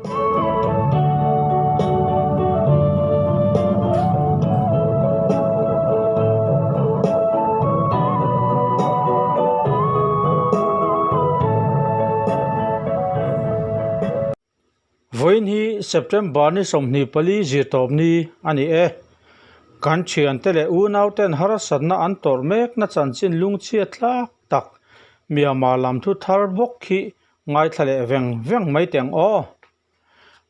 Vawiin hi September ni 24 zirtawp ni a ni e. Kan thiante leh unauten harsatna an tawrh mekna chanchin lungchhiat tlak tak Myanmar lam thu thar bawk hi ngaithla leh veng veng mai teh ang aw.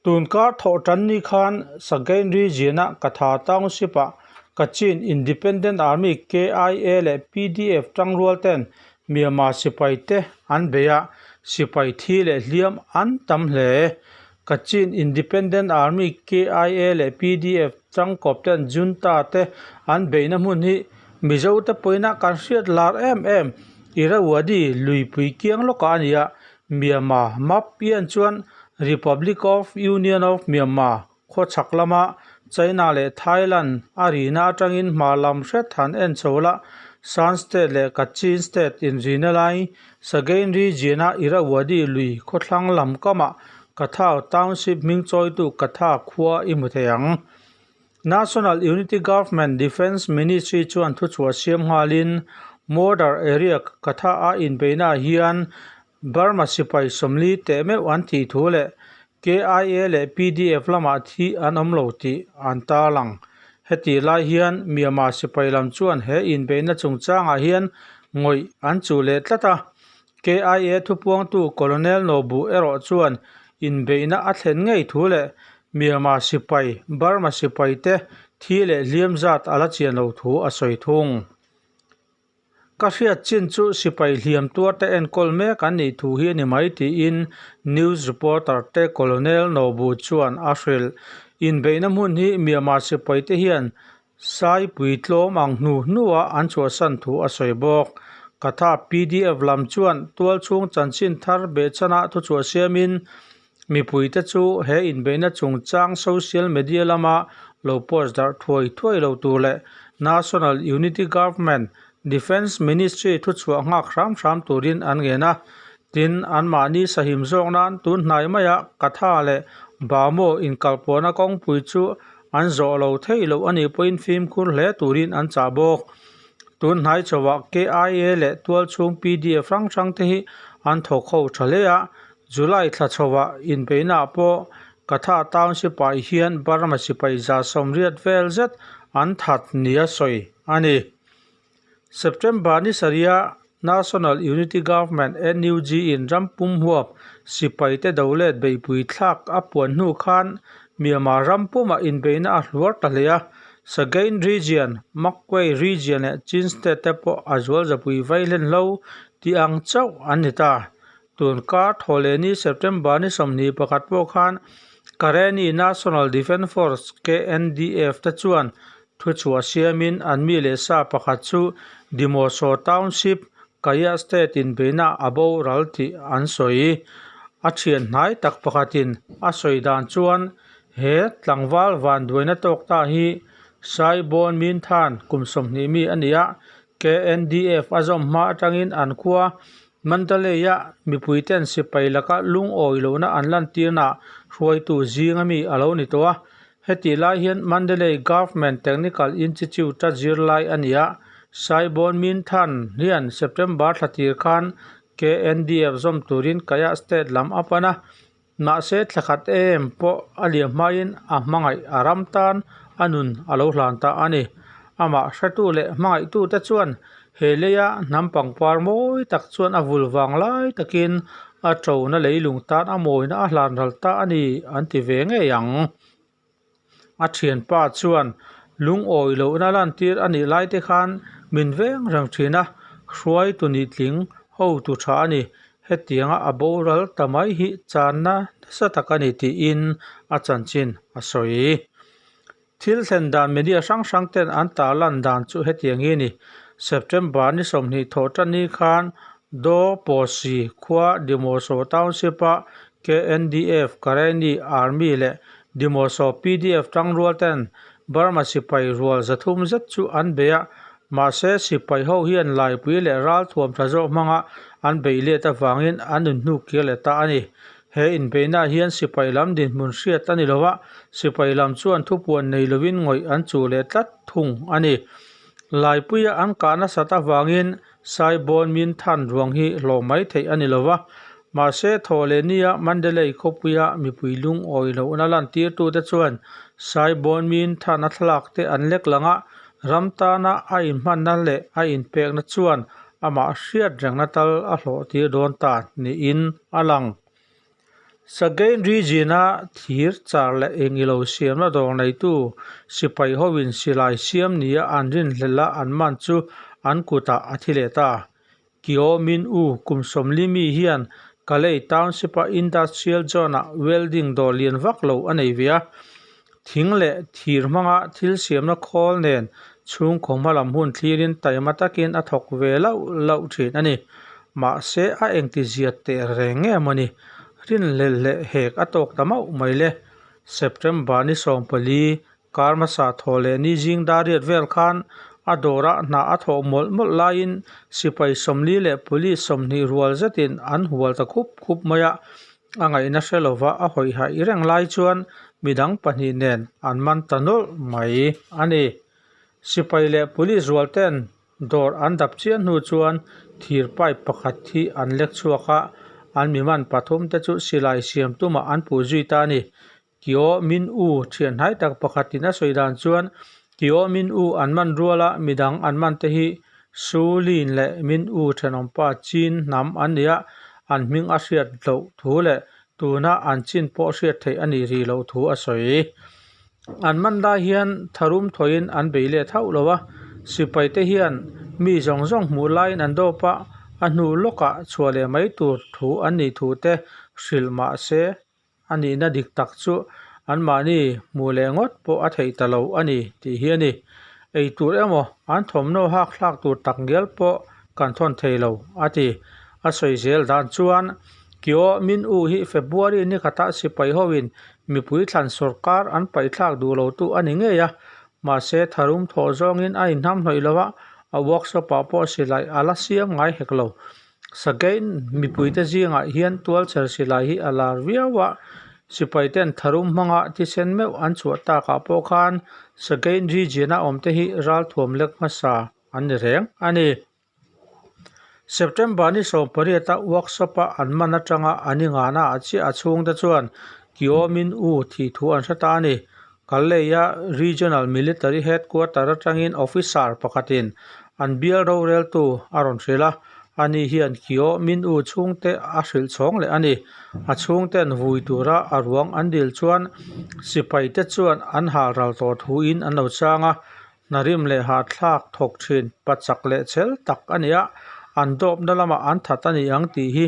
Tun kar thawh tan ni khan Sagain region-a Katha Township-ah Kachin Independent Army, KIA, leh PDF tangrual ten Myanmar sipai te an bei a, sipai thi leh hliam an tam hle. Kachin Independent Army, KIA, leh PDF tangkawp ten junta te an beihna hmun hi Mizo te pawhin kan hriat lar em em Irrawaddy luipui kiang lawkah a ni a, Myanmar map pian chuan Republic of Union of Myanmar khawchhak lama China leh Thailand a rina atangin hma lam hret han en chho la, Shan State leh Kachin State inrina lai Sagaing Region-a Irrawaddy lui khawthlang lam kamah Katha Township hming chawitu Katha khua i hmu thei ang. National Unity Government Defence Ministry chuan thuchhuah siam nghalin Border area Katha a inbeihnaah hian Burma sipai 40 teh meuh an thih thu leh KIA leh PDF lamah thi an awm lo tih an tarlang. Hetih lai hian Myanmar sipai lam chuan he inbeihna chungchangah hian ngawih an chuh leh tlat a. KIA thupuangtu Colonel Nobu erawh chuan inbeihna a thlen ngei thu leh Myanmar sipai, Burma sipai te thi leh hliam zat a la chian lo thu a sawi thung. Ka hriat chin chu sipai hliam tuar te enkawl mek an nih thu hi a ni mai tiin news reporter te Colonel Nobu chuan a hrilh. Inbeihna hmun hi Myanmar sipai te hian Saipui tlawm ang hnu hnuah an chhuahsan thu a sawi bawk. Katha PDF lam chuan tualchhung chanchin thar behchhanah thuchhuah siamin mipuite chu he inbeihna chungchang social media lama lo post darh thuai thuai lo tur leh National Unity Government Defence Ministry thuchhuah nghak hram hram turin an ngen a. Tin, anmahni sahim zawk nan tun hnai maia Katha leh Bamo inkalpawhna kawngpui chu an zawh lo theih loh a nih pawhin fimkhur hle turin an chah bawk. Tun hnai chauhah KIA leh tualchhung PDF hrang hrang te hi an thawk ho tha hle a, July thla chauhah inbeihnaah pawh Katha Township-ah hian Burma sipai 180 vel zet an that nia sawi a ni. September ni sarihah National Unity Government, NUG, in ram pum huap sipaite dolet beihpui thlak a puan hnu khan Myanmar ram pumah inbeihna a hluar ta hle a. Sagaing Region, Magway Region leh Chin State te pawh a zual zapui vai hlen hlo tih ang chauh an ni ta. Tun kar thawhleh ni September ni 21 pawh khan Karenni National Defence Force, KNDF, te chuan Thuchhuah siamin an mi leh sa pakhat chu Dimoso Township, Kayah State inbeihna a boral tih an sawi. A thian hnai tak pakhatin a sawi dan chuan he tlangval vanduaina tawk ta hi Saibawn Minthan kum 20 mi a ni a, KNDF a zawm hma atangin an khua Mandalay-a mipuiten sipai laka lungawi lohna an lantirnaah hruaitu zinga mi a lo ni tawh a. Hetih lai hian Mandalay Government Technical Institute-a zirlai a ni a, Saibawn Min Than hian September thla tir khan KNDF zawm turin Kayah State lam a pan a, mahse thla khat em pawh a liam hmain a hmangaih a ram tan a nun a lo hlan ta a ni. Amah hretu leh hmangaihtute chuan he leia hnam pangpar mawi tak chuan a vul vang lai takin a ṭona leilung tan a mawina a hlan ral ta a ni an ti ve ngei ang. A thianpa chuan lungawi lohna lantir a nih lai te khan min veng reng thin a, hruaitu nih tling hotu tha a ni. Hetianga a boral ta mai hi channa nasa tak a ni tiin a chanchin a sawi. Thil thlen dan media hrang hrang ten an tarlan dan chu hetiang hi a ni. September ni 20 thawh tan ni khan Do Posi khua Dimoso Township-a KNDF, Karenni Army leh Dimoso PDF tangrual ten Burma sipai rual 300 zet chu an bei a, mahse sipai ho hian laipui leh ralthuam tha zawk hmanga an bei let avangin an inhnuk kir leh ta a ni. He inbeihnaah hian sipai lam dinhmun hriat a ni lo a, sipai lam chuan thupuan nei lovin ngawih an chuh leh tlat thung a ni. Laipuia an kah nasat avangin Saibawn min than ruang hi hlawh mai theih a ni lo va, mahse thawh leh nia Mandalay khawpuia mipui lungawi lohna lantirtute chuan Saibawn min than a thlalak te an lek lang a, ram tana a inhmanna leh a inpekna chuan amah hriat rengna tal a hlawh tir dawn ta niin a lang. Sagain region-a thir char leh eng ilo siamna dawr neitu sipai hoin silai siam nia an rinhlelh a an man chu an kutah a thi leh ta. Kyaw Min U kum sawmli mi hian Kalay Township-a Industrial Zone-ah welding dawr lian vak lo a nei ve a. Thing leh thir hmanga thil siamna khawl nen chhungkaw hma lam hun thlirin taima takin a thawk ve lauh lauh thin a ni. Mahse, a engtizia teh reng nge mawni? Rinhlelh leh hek a tawk ta mauh mai le. September ni 14, kar hmasa thawh leh ni zing dariat vel khan a dawrah hna a thawh mawlh mawlh laiin sipai 40 leh police 20 rual zetin an hual ta khup khup mai a. A ngaihna hre lova a hawi haih reng lai chuan midang pahnih nen an man ta nawlh mai a ni. Sipai leh police rual ten dawr an dap chian hnu chuan thir pipe pakhat hi an lek chhuak a, an mi man pathum te chu silai siam tumah an puh zui ta a ni. Kyaw Min U thian hnai tak pakhatin a sawi dan chuan Kyaw Min U an man ruala midang an man te hi Su Lin leh Min U thenawmpa Chin hnam an ni a, an hming a hriat loh thu leh tuna an chin pawh hriat theih a nih rih loh thu a sawi. An man lai hian tharum thawiin an bei let hauh lo a, sipai te hian mi zawng zawng hmuh laiin an dawp a, a hnu lawkah chhuah leh mai tur thu an nih thu te hrilh mah se A nihna dik tak chu anmahni hmuh leh ngawt pawh a theih ta lo a ni tih hi a ni. Ei tur emaw an thawmhnaw hak thlak tur tak ngial pawh kan thawn thei lo, a ti. A sawi zel dan chuan Kyaw Min U hi February ni khatah sipai hoin mipui thlan sawrkar an paihthlak duh lotu a ni ngei a, mahse tharum thawh zawngin a inhnamhnawih lo a, a workshop-ah pawh silai a la siam ngai hek lo. Sagain mipuite zingah hian tualchher silai hi a lar viau a, sipaiten tharum hmanga thisen meuh an chhuah takah pawh khan Sagain region-a awmte hi ralthuam lek hmasa an ni reng a ni. September ni 18-a workshop-a an man atanga an ingahna ah chiah a chhungte chuan Kyaw Min U thih thu an hre ta a ni. Kalleia Regional Military Headquarter atangin officer pakhatin an bial roreltu a rawn hrilh a, ani hian Kyaw Min U chhungte a hrilh chhawng leh a ni. A chhungten vui tura a ruang an dil chuan sipaite chuan an hal ral tawh thuin an lo chang a, hnarim leh hahthlak thawk thin pachak leh chhel tak a ni a, an dawpna lamah an that a ni ang tih hi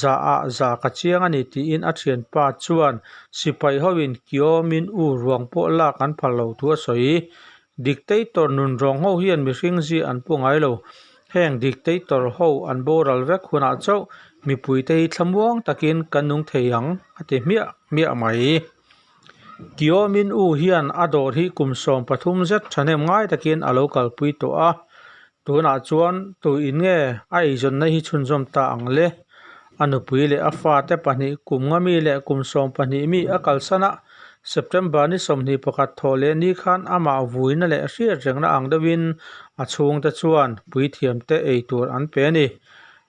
za ah za ka chiang a ni tiin a thianpa chuan sipai hoin Kyaw Min U ruang pawh lak an phal lo thu a sawi. Dictator nunrawng ho hian mihring zi an pu ngai lo. Heng dictator ho an boral vek hunah chauh mipuite hi thlamuang takin kan nung thei ang a ti hmiah hmiah mai. Kyaw Min U hian a dawr hi kum 13 zet thahnem ngai takin a lo kalpui tawh a, tunah chuan tu in nge a eizawnna hi chhunzawm ta ang le? A nupui leh a fate pahnih kum nga mi leh kum 12 mi a kalsan a, September ni 21 thawh leh ni khan amah vuina leh hriatrengna ang deuhin a chhungte chuan puithiamte ei tur an pe a ni.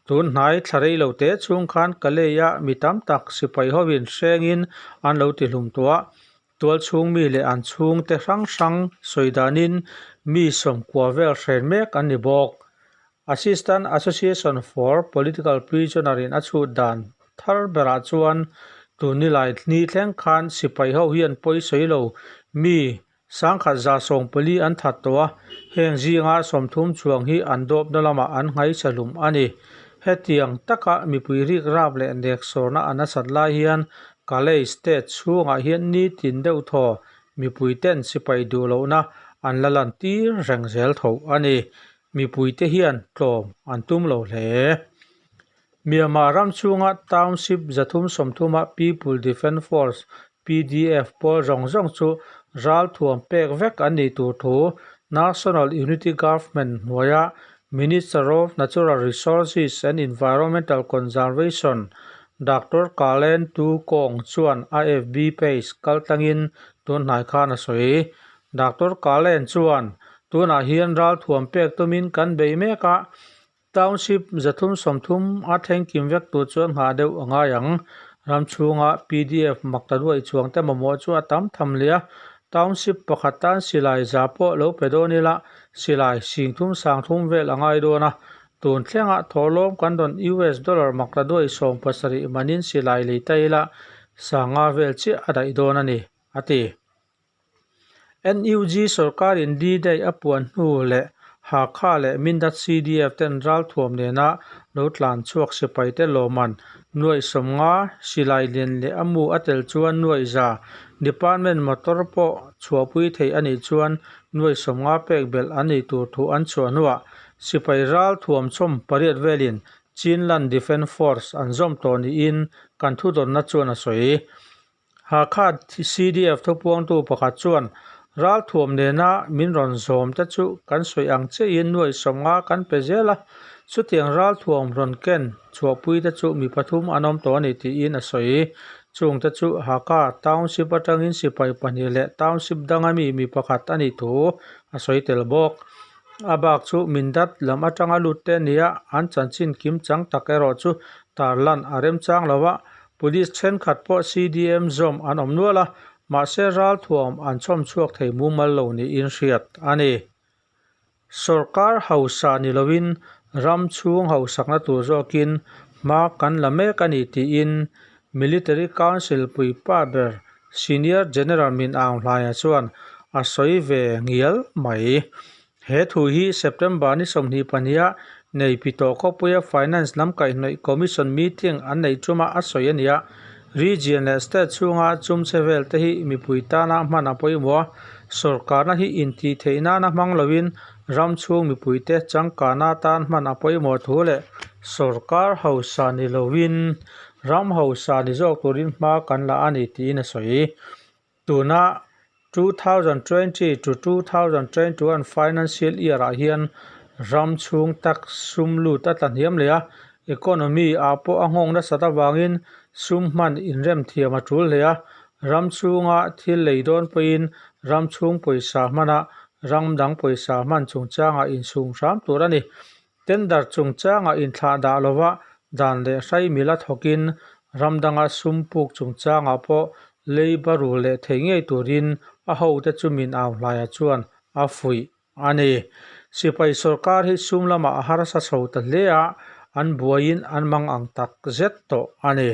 Tun hnai thla rei lo te chhung khan Kalei-a mi tam tak sipai hovin hrengin an lo tihlum tawh a, tualchhung mi leh an chhungte hrang hrang sawi danin mi 90 vel hren mek an ni bawk. Assistant Association for Political Prisoner-in a chhut dan thar berah chuan tun nilai ni thleng khan sipai ho hian pawi sawi lo mi 1144 an that tawh a, heng zinga 30 chuang hi an dawpna lamah an nghaisa hlum a ni. Hetiang taka mipui rik rap leh nek sawrna a nasat lai hian Kalay State chhungah hian nitin deuh thaw mipui ten sipai duh lohna an la lan tir reng zel tho a ni. Mipuite hian tlawm an tum lo hle. Myanmar ram chhunga Township 330-a People Defence Force, PDF, pawl zawng zawng chu ralthuam pek vek an nih tur thu National Unity Government hnuaia Minister of Natural Resources and Environmental Conservation Doctor Kalen Tu Kawng chuan a FB page kaltlangin tun hnai khan a sawi. Doctor Kalen chuan, Tunah hian ralthuam pek tumin kan bei mek a, Township 330 a thleng kim vek tur chuan nghah deuh a ngai ang. Ram chhunga pdf makta duai chuangte mamawh chu a tam tham hle a, Township pakhat tan silai za pawh lo pe dawn ila silai singthum sangthum vel a ngai dawn a, tun thlengah thawhlawm kan rawn US dollar makta duai 70 manin silai lei ta ila sanga vel chiah a daih dawn a ni, a ti. NUG sorkarin D-Day a puan hnu leh Hakha leh Mindat CDF ten ralthuam nena lo tlan chhuak sipaite lawman nuaih 50 silai lian leh a mu a tel chuan nuaih 100 department motor pawh chhuahpui theih a nih chuan nuaih 50 pek belh an nih tur thu an chhuah hnuah sipai ralthuam chhawm pariat velin Chinland Defence Force an zawm tawh niin kan thudawnna chuan a sawi. Hakha CDF thupuangtu pakhat chuan, Ralthuam nena min rawn zawm te chu kan sawi ang chiahin nuaih 50 kan pe zel a, chutiang ralthuam rawn ken chhuahpui te chu mi pathum an awm tawh a ni tiin a sawi. Chung te chu Hakha Township atangin sipai pahnih leh Township danga mi mi pakhat a nih thu a sawi tel bawk. A bak chu Mindat lam atanga lut te nia an chanchin kim chang tak erawh chu tarlan a remchang lo a, Police thenkhat pawh CDM zawm an awm nual a, mahse ralthuam an chhawm chhuak thei mumal lo niin hriat a ni. Sorkar hausa ni loin ram chhung hausakna tur zawkin hma kan la mek a ni tiin Military Council puipa ber Senior General Min Aung Hlaia chuan a sawi ve ngial mai. He thu hi September ni 22 a Neipitawh khawpuia Finance lam kaihhnawih Commission meeting an neih ṭuma a sawi a ni a. Region leh State chhunga chumchhe vel te hi mipui tana hman a pawimawh a, sorkarna hi intih theih nana hmang loin ram chhung mipuite changkana tan hman a pawimawh thu leh sorkar hausa ni loin ram hausa ni zawk turin hma kan la a ni tiin a sawi. Tuna 2020 to 2021 financial year ah hian ram chhung tax sum lut a tla hniam leh a, economy ah pawh a nghawng nasat avangin sum hman inrem thiam a tul hle a, ram chhunga thil lei dawn pawhin ram chhung pawisa hmana ram dang pawisa hman chungchangah insum hram tur a ni. Tender chungchangah inthlah dah lova dan leh hrai mila thawkin ram danga sum puk chungchangah pawh leiba rul leh thei ngei turin a hote chu min au hlaia chuan a fuih a ni. Sipai sorkar hi sum lamah a harsa chho ta hle a, an buaiin an mang ang tak zet tawh a ni.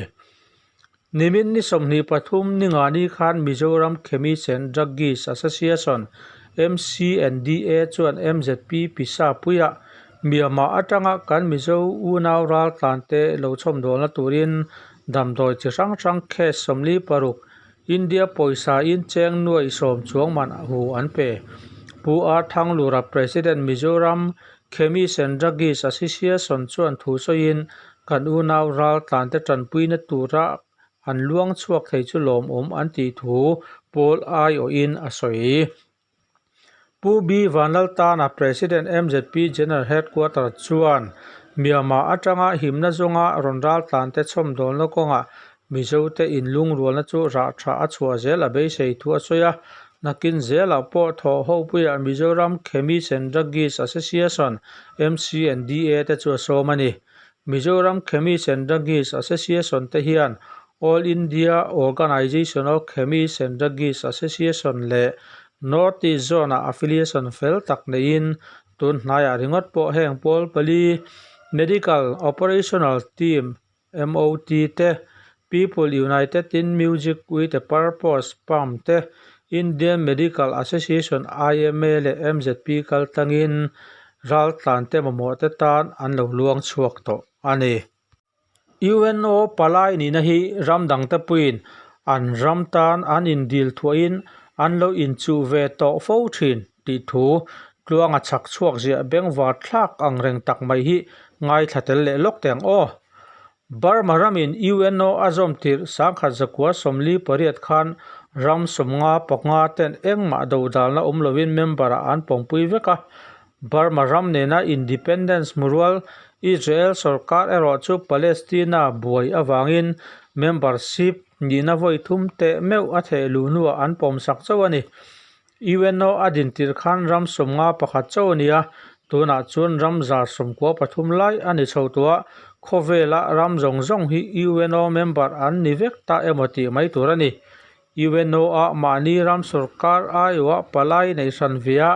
Nimin ni 23 ningani khan Mizoram Chemist and Druggist Association, MCNDA, chuan MZP pisa puiah Myanmar atanga kan Mizo unau raltlante lo chhawmdawlna turin damdawi chi hrang hrang case 46 India pawisain cheng nuaih 10 chuang man hu an pe. Pu R Thanglura President Mizoram Chemist and Druggist Association chuan thu sawiin kan unau raltlante tanpuina tura an luang chhuak thei chu lawmawm an tih thu pawl aiawhin a sawi. Pu B Vanlaltana President MZP General Headquarter chuan Myanmar atanga himna zawnga rawn raltlante chhawmdawlna kawngah Mizote inlungrualna chu rah tha a chhuah zel a beisei thu a sawi a, nakin zelah pawh thawh hopuiah Mizoram Chemist and Druggist Association, MCNDA, te chu a sawm a ni. Mizoram Chemist and Druggist Association te hian All India Organisation of Chemist and Druggist Association leh North East Zone-ah affiliation fel tak neiin tun hnaiah ringawt pawh heng pawl pali Medical Operational Team, MOT, te, People United in Music with a Purpose, PUM, te, Indian Medical Association, IMA, leh MZP kaltlangin raltlante mamawhte tan an lo luang chhuak tawh a ni. UNO palai nihna hi ram dangte puiin an ram tan an indil thuahin an lo inchuh ve tawh fo thin tih thu tluanga chhak chhuak ziah bengvar thlak ang reng tak mai hi ngaithla tel leh lawk teh ang aw. Burma ramin UNO a zawm tirh 1948 khan ram 55 ten engmah dodalna awm lovin member-ah an pawmpui vek a, Burma ram nena independence hmurual Israel sorkar erawh chu Palestina buai avangin membership nihna vawi thum teh meuh a theh luh hnuah an pawmsak chauh a ni. UNO a din tirh khan ram 51 chauh a ni a, tunah chuan ram 193 lai a ni chho tawh a, khawvela ram zawng zawng hi UNO member an ni vek ta emaw tih mai tur a ni. UNO a mahni ram sorkar aiawha palai neih hran ve a,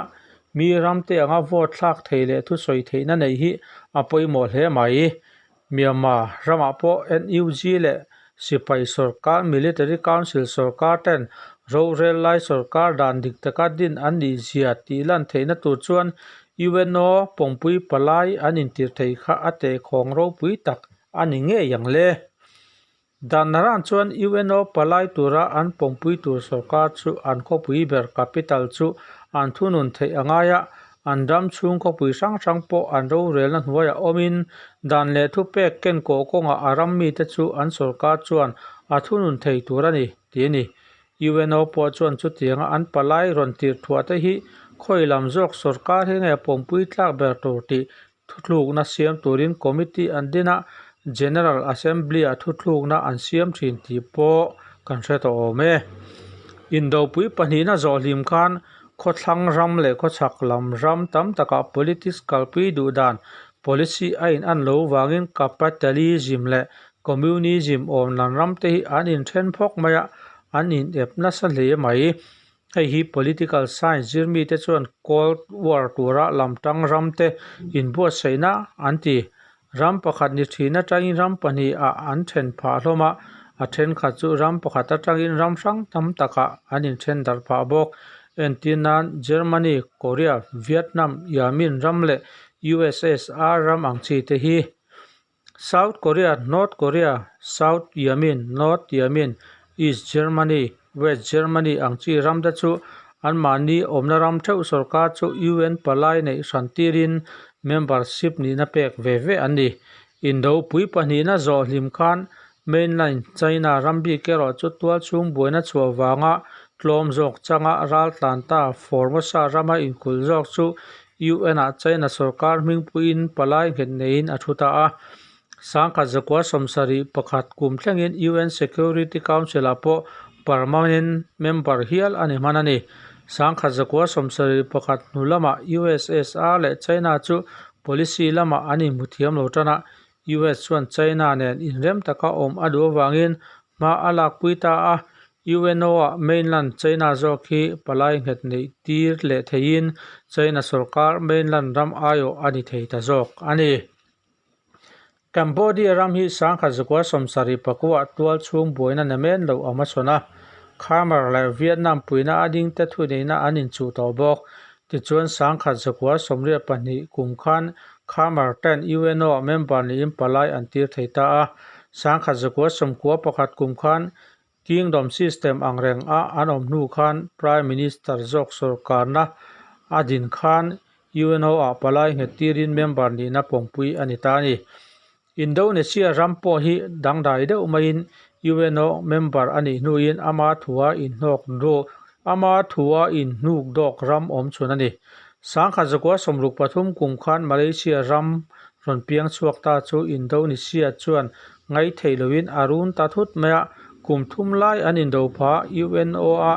mi ramte anga vote thlak thei leh thusawi theihna neih hi a pawimawh hle mai. Myanmar ramah pawh NUG leh sipai sorkar Military Council sorkar ten rorel lai sorkar dan dik taka din an nih zia tih lan theihna tur chuan UNO pawmpui palai an intir thei kha a tehkhawng ropui tak a ni ngei ang le. Dan naran chuan UNO palai tura an pawmpui tur sorkar chu an khawpui ber capital chu an thunun theih a ngai a, an ram chhung khawpui hrang hrang pawh an rorelna hnuaiah awmin dan leh thupek ken kawh kawngah a ram mite chu an sorkar chuan a thunun thei tur a ni, tih a ni. UNO pawh chuan chutianga an palai rawn tirh thuah te hi khawi lam zawk sorkar hi nge pawmpui tlak ber tur tih Thuthlukna siam turin committee an din a, General Assembly-ah thuthlukna an siam thin tih pawh kan hre tawh awm e. Indopui pahnihna zawh hlim khan khawthlang ram leh khawchhak lam ram tam takah politics kalpui duh dan policy a in an lo vangin capitalism leh communism awmlan ramte hi an inthen phawk mai a, an inep nasa hle mai. Hei hi political science zir mite chuan Cold War tura lamtang ramte inbuatsaihna an ti. Ram pakhat ni thin atangin ram pahnih ah an then phah hlawm a, a thenkhat chu ram pakhat atangin ram hrang tam takah an inthen darh phah bawk. Entir nan Germany, Korea, Vietnam, Yamin ram leh USSR ram ang chi te hi. South Korea, North Korea, South Yemen, North Yemen, East Germany, West Germany ang chi ramte chu anmahni awmna ram theuh sorkar chu UN palai neih hran tirin membership nihna pek ve ve an ni. Indopui pahnihna zawh hlim khan mainland China ram bik erawh chu tualchhung buaina chhuah vanga tlawm zawk changa raltlan ta Formosa rama inkulh zawk chu UN-ah China sorkar hmingpuiin palai nghet neiin a thu ta a. 1971 kum thlengin UN Security Council-ah pawh permanent member hial a ni hman a ni. 1971 hnu lamah USSR leh China chu policy lamah an inhmu thiam lo tan a, US chuan China nen inrem taka awm a duh avangin hma a lakpui ta a, UNO-ah mainland China zawk hi palai nghet neih tir leh theiin China sorkar mainland ram aiawh a ni thei ta zawk a ni. Cambodia ram hi 1974 tual chhung buaina namen lo a hmachhawn a, Khmer leh Vietnam puina a dingte thuneihna an inchuh tawh bawk. Tichuan 1982 kum khan Khmer ten UNO-ah member niin palai an tir thei ta a, 1991 kum khan Kingdom system ang reng a an awm hnu khan Prime Minister zawk sorkarna a din khan UNO ah palai nghet tirin member nihna pawmpui a ni ta a ni. Indonesia ram pawh hi dangdai deuh maiin UNO member a nih hnuin ama thua inhnawk ama thua inhnuk dawk ram awm chhun a ni. 1963 kum khan Malaysia ram rawn piang chhuak ta chu Indonesia chuan ngaihtheih loin a run ta thut mai a, kum thum lai an indo phah UNO-a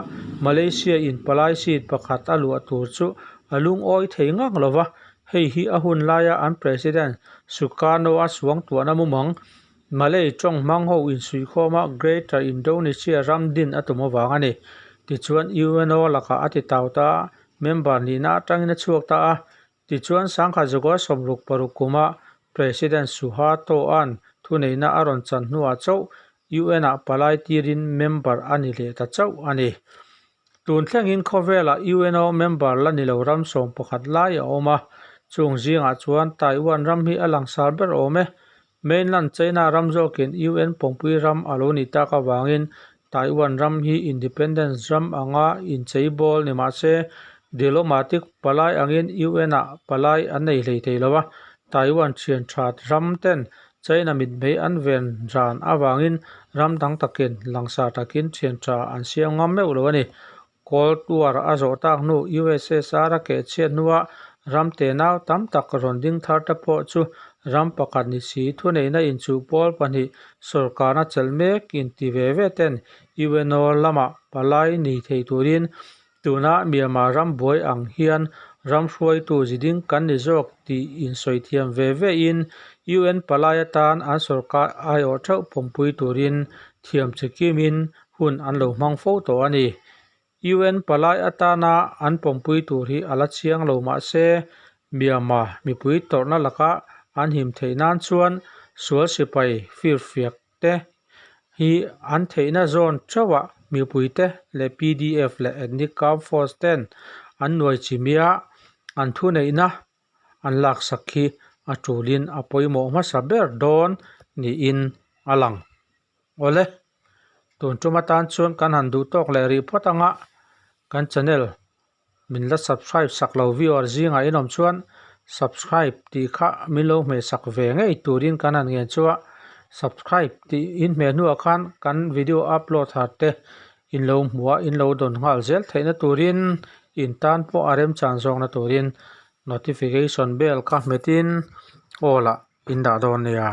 Malaysia in palai seat pakhat a luah tur chu a lungawi thei ngang lo va, hei hi a hun laia an President Sukarno-a suangtuahna mumang Malay tawng hmang ho insuihkhawma Greater Indonesia ram din a tum avang a ni. Tichuan UNO lakah a ti tau ta a, member nihna atangin a chhuak ta a. Tichuan 1966 kuma President Suharto-a'n thuneihna a rawn chan hnuah chauh UN-ah palai tirin member a ni leh ta chauh a ni. Tun thlengin khawvelah UNO member la ni lo ram 11 lai a awm a, chung zingah chuan Taiwan ram hi a langsar ber awm e. Mainland China ram zawkin UN pawmpui ram a lo nih tak avangin Taiwan ram hi independence ram anga inchei bawl ni mah se diplomatic palai angin UN-ah palai an nei hlei thei lo a, Taiwan thian tha ram ten China mitmei an ven ran avangin ram dang takin langsar takin thian tha an siam ngam meuh lo a ni. Cold War a zawh tak hnu USSR a keh chhiat hnua ram te nau tam tak rawn ding thar te pawh chu Ram pakhat ni si thuneihna inchuh pawl pahnih sawrkarna chelh mek inti ve ve ten UNO lamah palai ni thei turin tuna Myanmar ram buai ang hian ram hruaitu ziding kan ni zawk tih insawi thiam ve ve in UN palai atan an sawrkar aiawh theuh pawmpui turin thiam chi kimin hun an lo hmang fo tawh a ni. UN palai atana an pawmpui tur hi a la chiang lo mah se, Myanmar mipui tawrhna laka an him theih nan chuan sual sipai firfiak te hi an theihna zawn theuhah mipuite leh pdf leh Ethnic Armed Force ten an nuai chimia an thuneihna an laksak hi a tulin a pawimawh hmasa ber dawn niin a lang. Awle, tun tum atan chuan kan han duh tawk leh rih phawt anga kan channel min la subscribe sak lo viewer zingah in awm chuan subscribe tih kha min lo hmeh sak ve ngei turin kan han ngen chu a, subscribe tih in hmeh hnuah khan kan video upload har te in lo hmu a, in lo dawn nghal zel theihna turin in tan pawh a remchan zawkna turin notification bell kha hmetin all ah in dah dawn nia.